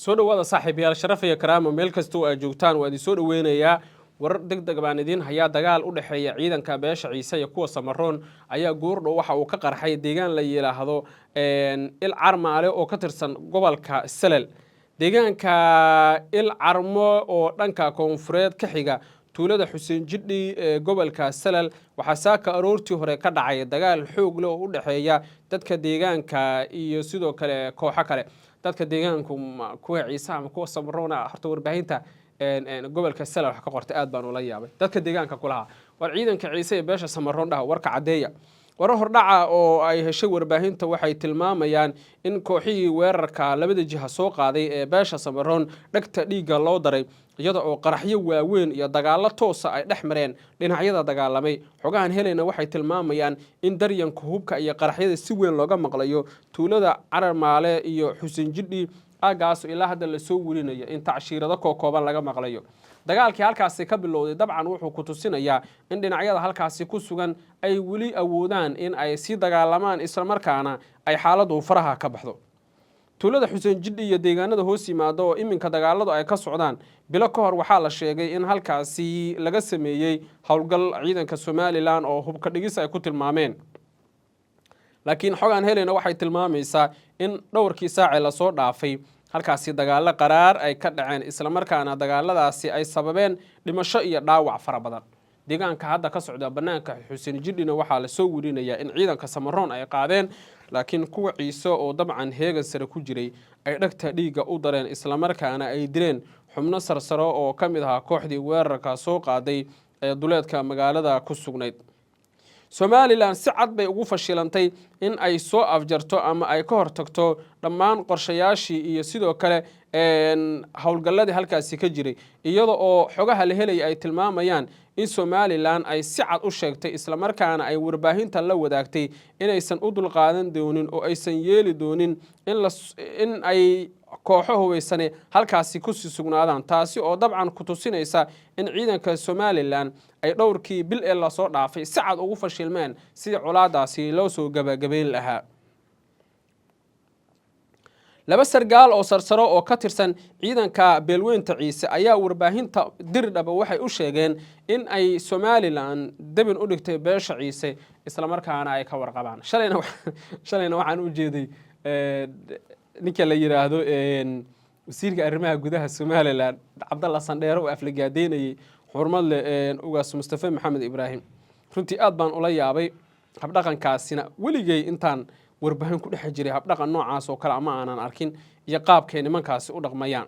Soo dhowaada, saaxiibayaal, sharaf iyo karaamo meel kasta oo aad joogtaan waa idin soo dhoweynayaa. Warar deg deg baan idiin hayaa. Dagaal u dhexeeya ciidanka beesha Ciise iyo kuwa Samaroon ayaa goordhow waxa uu ka qarxay deegaan la yidhaahdo Il Carmaale oo ka tirsan gobolka Salal. Deegaanka Il Carmo oo dhanka koonfureed ka xiga tuulada Xuseen Jidhi ee gobolka Salal waxaa saaka aroortii hore ka dhacay dagaal xoog leh oo u dhexeeya dadka deegaanka iyo sidoo kale kooxo kale. Dadka deegaanku kuwa Ciise ama kuwa Samaroona? Horta warbaahinta gobolka Salal wax ka qortay aad baan ula yaabay. Dadka deegaanka kulahaa, war ciidanka Ciise ee beesha Samaroon dhaha, warka caddeeya. Warar hordhaca oo ay heshay warbaahinta waxay tilmaamayaan in kooxihii weerarka labada jiha soo qaaday ee beesha Samaroon dhegta dhiigga loo daray, iyada oo qaraxyo waaweyn iyo dagaallo toosa ay dhex mareen dhinacyada dagaalamay. Xogahan helayna waxay tilmaamayaan in daryanka hubka iyo qaraxyada si weyn looga maqlayo tuulada Cararmaale iyo Xuseen Jidhi, aaggaas ilaa hadda lasoo werinayo in tacshiirado kookooban laga maqlayo. Dagaalkii halkaasi ka bilowday dabcan wuxuu ku tusinayaa in dhinacyada halkaasi ku sugan ay weli awoodaan in ay sii dagaalamaan, islamarkaana ay xaaladdu faraha ka baxdo. Tuulada Xuseen Jidhi iyo deegaanada hoos yimaada oo iminka dagaaladu ay ka socdaan, bilo ka hor waxaa la sheegay in halkaasi laga sameeyey howlgal ciidanka Somaliland oo hubka dhigis ay ku tilmaameen, laakiin xogaan helayna waxay tilmaamaysaa in dhowrkii saacee lasoo dhaafay halkaasi dagaallo qaraar ay ka dhaceen, islamarkaana dagaaladaasi ay sababeen dhimasho iyo dhaawac fara badan. Deegaanka hadda ka socda bannaanka Xuseen Jidhina waxaa lasoo werinayaa in ciidanka Samaroon ay qaadeen, laakiin kuwa Ciise oo dabcan heegan sare ku jiray ay dhegta dhiigga u dareen, islamarkaana ay dileen xubno sarsaro oo ka mid ahaa kooxdii weerarka soo qaaday ee duleedka magaalada ku sugnayd. Somaliland si cad bay ugu fashilantay in ay soo afjarto ama ay ka hortagto dhammaan qorshayaashii iyo sidoo kale howlgalladii halkaasi ka jiray, iyada oo xogaha la helaya ay tilmaamayaan in Somaliland ay si cad u sheegtay, islamarkaana ay warbaahinta la wadaagtay inaysan u dulqaadan doonin oo aysan yeeli doonin in ay kooxo hubaysane halkaasi kusii sugnaadaan, taasi oo dabcan ku tusinaysa in ciidanka Somaliland ay dhowrkii bil ee lasoo dhaafay si cad ugu fashilmeen sidii colaadaasi loo soo gabagabayn lahaa. Laba sargaal oo sarsaro oo ka tirsan ciidanka beelweynta Ciise ayaa warbaahinta Dirdhaba waxay u sheegeen in ay Somaliland debin u dhigtay beesha Ciise, islamarkaana ay ka warqabaan. Shalayna waxaan u jeeday ninka la yidhaahdo wasiirka arrimaha gudaha Somaliland, Cabdalla Sandheere, oo aflagaadeynayay xurmad leh Ugaas Mustafe Maxamed Ibraahim. Runtii aad baan ula yaabay habdhaqankaasina. Weligay intaan warbaahin ku dhex jiray habdhaqan noocaas oo kale ama aanan arkin iyo qaabkay nimankaasi u dhaqmayaan.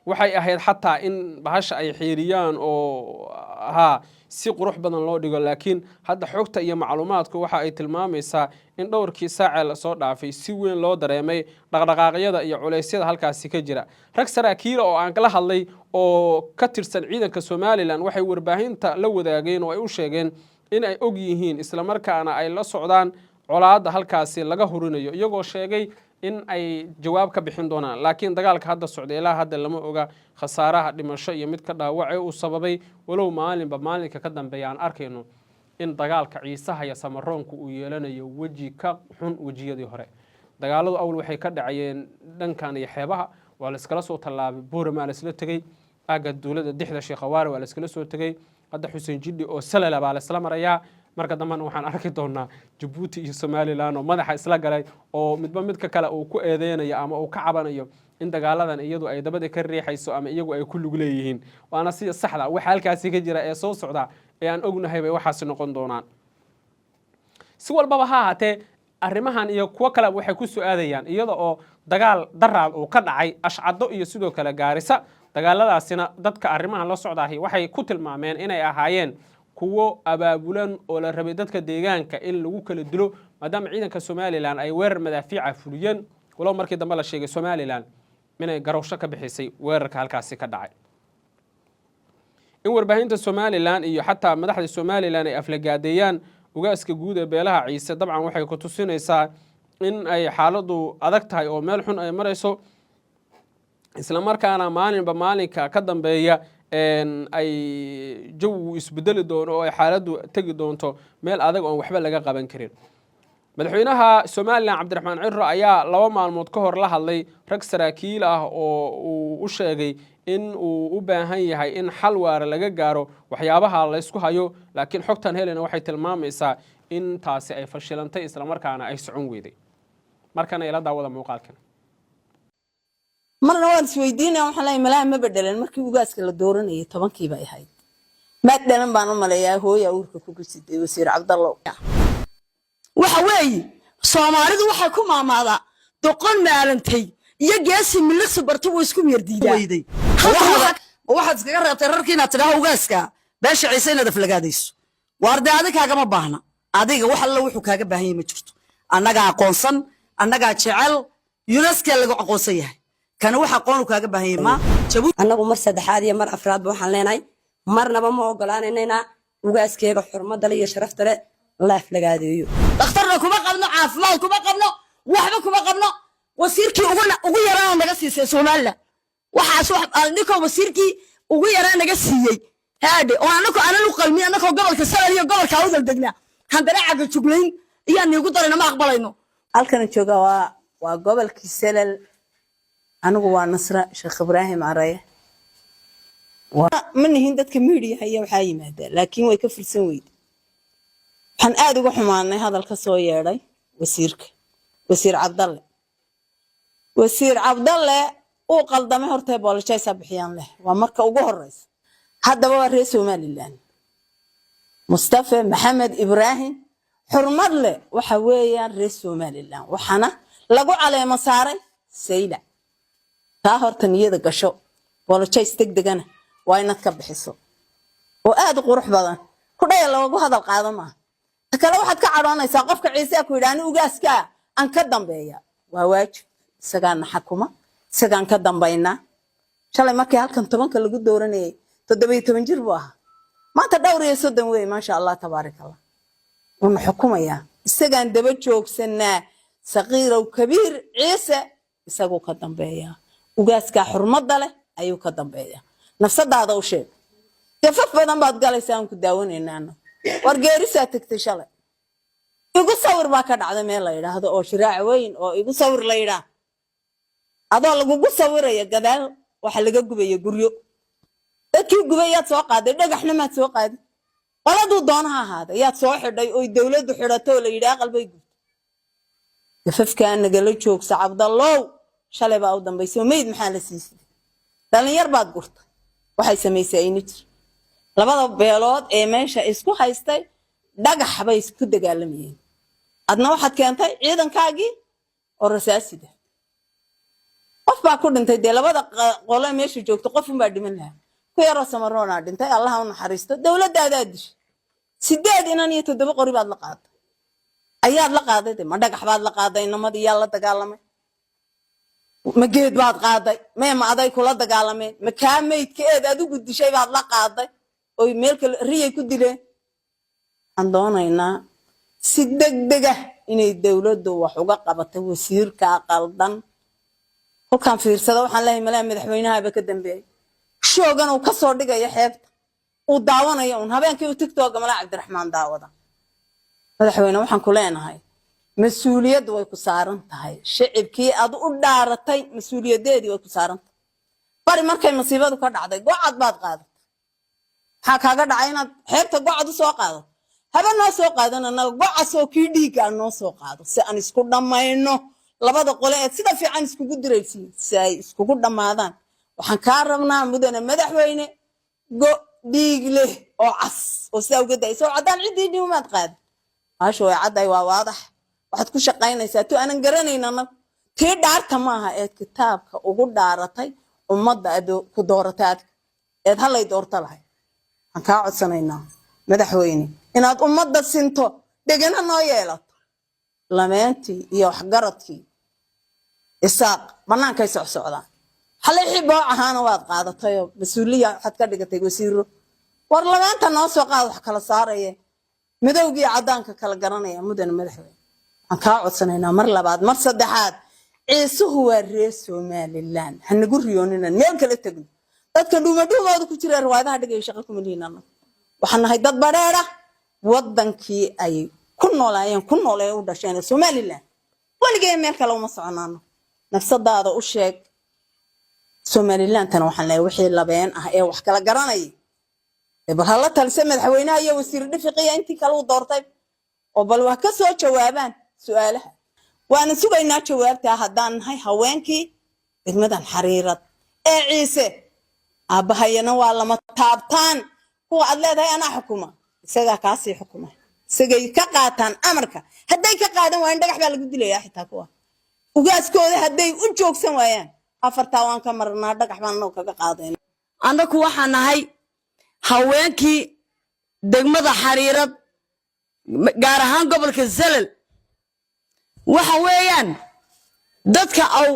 Waxay ahayd xataa in bahasha ay xiiriyaan oo haa si qurux badan loo dhigo, laakiin hadda xogta iyo macluumaadku waxa ay tilmaamaysaa in dhowrkii saacee lasoo dhaafay si weyn loo dareemay dhaqdhaqaaqyada iyo culeysyada halkaasi ka jira. Rag saraakiila oo aan kala hadlay oo ka tirsan ciidanka Somaliland waxay warbaahinta la wadaageen oo ay u sheegeen in ay og yihiin, islamarkaana ay la socdaan colaadda halkaasi laga hurinayo, iyagoo sheegay in ay jawaab ka bixin doonaan. Laakiin dagaalka hadda socda ilaa hadda lama oga khasaaraha dhimasho iyo mid ka dhaawace uu sababay, walow maalinba maalinka ka dambeeya aan arkayno in dagaalka Ciisaha iyo Samaroonku uu yeelanayo weji ka xun wejiyadii hore. Dagaaladu awal waxay ka dhacayeen dhankan iyo xeebaha, waa layskala soo tallaabay, Buuramaa laisla tegey, aagga dowladda Dixda Sheekhawaare waa layskala soo tegey, hadda Xuseen Jidhi oo Salala baa laysla marayaa. Marka dambena waxaan arki doonaa Jabuuti iyo Somaliland oo madaxa isla galay, oo midba midka kale uu ku eedeynayo ama uu ka cabanayo in dagaaladan iyadu ay dabada ka riixayso ama iyagu ay ku lug leeyihiin. Waana sida saxda. Waxa halkaasi ka jira ee soo socda ee aan ognahay bay waxaasi noqon doonaan. Si walbaba ha ahaatee, arrimahan iyo kuwo kale waxay ku soo aadayaan iyada oo dagaal daraad uu ka dhacay Ashcaddo iyo sidoo kale Gaarisa. Dagaaladaasina dadka arrimahan la socdaahi waxay ku tilmaameen inay ahaayeen kuwo abaabulan oo la rabay dadka deegaanka in lagu kala dilo, maadaama ciidanka Somaliland ay weerar madaafiica fuliyeen, walow markii dambe la sheegay Somaliland inay garowsho ka bixisay weerarka halkaasi ka dhacay. In warbaahinta Somaliland iyo xataa madaxda Somaliland ay aflagaadeeyaan ugaaska guud ee beelaha Ciise dabcan waxay ku tusinaysaa in ay xaaladdu adag tahay oo meel xun ay marayso, islamarkaana maalinba maalinka ka dambeeya ay jawigu isbedeli doono oo ay xaaladdu tegi doonto meel adag oon waxba laga qaban karin. Madaxweynaha Somalilan Cabdiraxmaan Ciro ayaa 2 maalmood ka hor la hadlay rag saraakiil ah oo uu u sheegay in uu u baahan yahay in xal waara laga gaaro waxyaabaha laysku hayo, laakiin xogtan helena waxay tilmaamaysaa in taasi ay fashilantay, islamarkaana ay socon weyday. Markana ila daawada muuqaalkan. Marna waan isweydiinaya, waxaan leeyahay malaha ma bedhelan. Markii ugaaska la dooranayay 10-kii bay ahayd, maad dhalan baan u maleeyaa, hooya uurka ku gusiday. Wasiir Cabdallow. Waxa weeye, Soomaalidu waxay ku maamaadaa doqon maalantay iyo geesi miliqsi barta wuu isku miyar diidaa. Weyday ma waxaad iskaga reebtay rarkii inaad tidhaho ugaaska beesha Ciise inaad aflagaadayso? Waar dee adig kaagama baahna. Adiga wax alla wuxuu kaaga baahan yahay ma jirto. Annagaa aqoonsan, annagaa jecel, UNESCO lagu aqoonsan yahay. Kana wax aqoon uu kaaga baahan yahay ma Jabuuti. Annagu mar saddexaad iyo mar afraadba waxaan leenahay, marnaba ma ogolaanaynaa ugaaskeega xurmadda le iyo sharafta le la aflagaadeeyo. Dhakhtarna kuma qabno, caafimaad kuma qabno, waxba kuma qabno. Wasiirkii ugu yaraa naga siisay Somaliland waxaas ninkoo wasiirkii ugu yaraa naga siiyey haadhe oo annako aanan u qalmin, annakoo gobolka Salal iyo gobolka Awdal degnaa, haddana cagga juglayn iyaa niigu darayna, ma aqbalayno. Halkan jooga waa gobolkii Selal. Anigu waa Nasra Sheekh Ibraahim Araye. Ma nihin dadka miidiyaha iyo waxaa yimaada, laakiin way ka fursan weyde. Waxaan aada uga xumaanay hadal ka soo yeedhay wasiirka, Wasiir Cabdalle. Wasiir Cabdalle uu qaldamay. Horta apologize bixiyaan leh, waa marka ugu horeysa. Haddaba waa reer Somaliland Mustafa Maxamed Ibraahim xurmad leh, waxa weeyaan reer Somaliland, waxaana lagu caleemo saaray Saylac. Taa horta niyada gasho. Apologize degdegana waa inaad ka bixiso oo aada u qurux badan ku dhaya, loogu hadal qaado maaha. Ta kale, waxaad ka cadhoonaysaa qofka Ciise ku yidhi ani ugaaskaa aan ka dambeeya. Waa waajib, isagaana xakuma, isagaan ka dambaynaa. Shalay markii halkan 10-ka lagu dooranayay 17 jir buu ahaa, maanta dhowr iyo 30 wey. Maasha Allah, tabaarak Allah, wuuna xukumayaa, isagaan daba joogsanaa. Saqiirow kabiir, Ciise isaguu ka dambeeyaa, ugaaskaa xurmadda leh ayuu ka dambeeyaa. Nafsadaada u sheeg, gafaf badan baad galaysaa, aan ku daawanaynaana. War geerisaa tagtay shalay, igu sawir baa ka dhacday meel la yidhaahdo oo shiraac weyn oo igu sawir la yidhaah. Adoo lagugu sawiraya gadaal waxa laga gubaya guryo. Dadkii gubay yaad soo qaaday? Dhagaxna maad soo qaadin. Qoladuu doonaha ahaada yaad soo xidhay oy dowladdu xidhato oo la yidhi aqal bay gubtay? Gafafkaa nagala joogsa, Cabdallow. Shalay baa u dambaysay oo meyd maxaa la siisay? Dhalinyar baad gurtay, waxay samaysay ayna jir. Labada beelood ee meesha isku haystay dhagax bay isku dagaalamayeen, adna waxaad keentay ciidankaagii oo rasaasida. Qof baa ku dhintay dee. Labada qole meesha joogto qof unbaa dhiman lahaa. Ku yaroo Samaroonaa dhintay, Allaha u naxariisto. Dowladaadaa dishay. 8 inan iyo 7 qori baad la qaaday, ayaad la qaaday de. Ma dhagax baad la qaaday inamadii yaa la dagaalamay? Ma geed baad qaaday? Mee ma aday kula dagaalameen? Ma kaa meydka eed adigu dishay baad la qaaday oy meel kale riyay ku dileen? Waxaan doonaynaa si degdega inay dowladdu wax uga qabatay wasiirkaa qaldan. Kolkaan fiirsada waxaan leeyahay malaha madaxweynahaba ka dambeeyay. Shoogan uu kasoo dhigayo xeebta uu daawanayo un habeenkii uu TikToka malaa Cabdiraxmaan daawada. Madaxweyne, waxaan ku leenahay mas-uuliyaddu way ku saaran tahay. Shicibkii aad u dhaaratay mas-uuliyadeedii way ku saaran tahay. Bari markay masiibadu ka dhacday gocad baad qaadatay. Maxaa kaaga dhacay inaad xeebta gocad u soo qaadato? Haba noo soo qaadan annaga gocasoo kii dhiigga aan noo soo qaado si aan isku dhammayno labada qole eed sida fiican iskugu diraysiin, si ay iskugu dhammaadaan. Waxaan kaa rabnaa, mudane madaxweyne, go dhiig leh oo cas oo sidaa uga daysa oo caddaan. Ciddii dhimaad qaadin, maasha way caddahay, waa waadax. Waxaad ku shaqaynaysaa tu aanan garanayn annagu. Tii dhaarta maaha eed kitaabka ugu dhaaratay ummadda aad ku dooratay adiga eed halay doorto lahay. Waxaan kaa codsanaynaa, madaxweyne, inaad ummadda sinto, dhegana noo yeelato. Lameentii iyo waxgaradkii Isaaq bannaankay socsocdaan. Xalixii booc ahaana waad qaadatayoo mas-uuliya waxaad ka dhigatay wasiiro. War labeenta noo soo qaad, wax kala saaraya, madowgii caddaanka kala garanaya. Mudane madaxweyne, waxaan kaa codsanaynaa mar labaad, mar saddexaad, Ciisuhu waa reer Somaliland. Hanagu riyooninan meel kala tegno. Dadka dhuumadhuumooda ku jira riwaayadaha dhigaya shaqa kuma lihin. Annagu waxaan nahay dad badheedha waddankii ay Ku noolaayeen, ku noolee u dhasheen Somaliland. Weligee meel kale uma soconaano. Nafsadaada u sheeg. Somalilandtana waxaan leeyahay, wixii labeen ah ee wax kala garanaya ee bal hala talise madaxweynaha iyo wasiir dhifiqiya intii kale u doortay, oo bal wax ka soo jawaabaan su-aalaha. Waana sugaynaa jawaabtaa haddaan nahay haweenkii degmadan Xariirad ee Ciise. Aabbahayana waa lama taabtaan. Kuwa aad leedahay anaa xukuma, isagaa kaasii xukuma, isagay ka qaataan amarka. Hadday ka qaadan waayaan, dhagax baa lagu dilayaa. Xitaa kuwa ugaaskooda hadday u joogsan waayaan, afartaa waan ka marnaa, dhagax baan annagu kaga qaadayna. Annaku waxaan nahay haweenkii degmada Xariirad, gaar ahaan gobolka Zalal. Waxa weeyaan dadka aw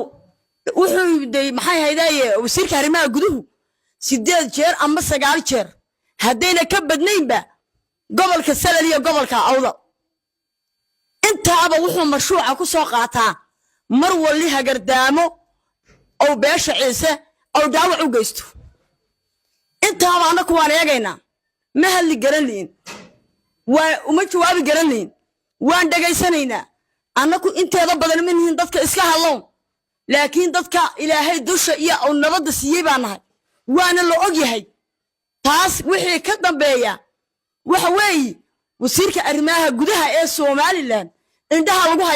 wuxuu dey, maxay haydaye, wasiirka arrimaha guduhu 8 jeer ama 9 jeer, haddayna ka badnaynba, gobolka Salal iyo gobolka Awda intaaba wuxuu mashruuca ku soo qaataa mar walli hagardaamo ow beesha Ciise ow dhaawac u geysto. Intaaba annaku waan eegaynaa. Ma hadli garan liin, waa uma jawaabi garan liin, waan dhegaysanaynaa. Annaku inteeda badan ma nihin dadka iska hadlown, laakiin dadka Ilaahay dusha iyo uu nabadda siiyey baa nahay, waana la og yahay. Taas wixii ka dambeeya waxa weeye wasiirka arrimaha gudaha ee Somaliland indhaha lagu haya.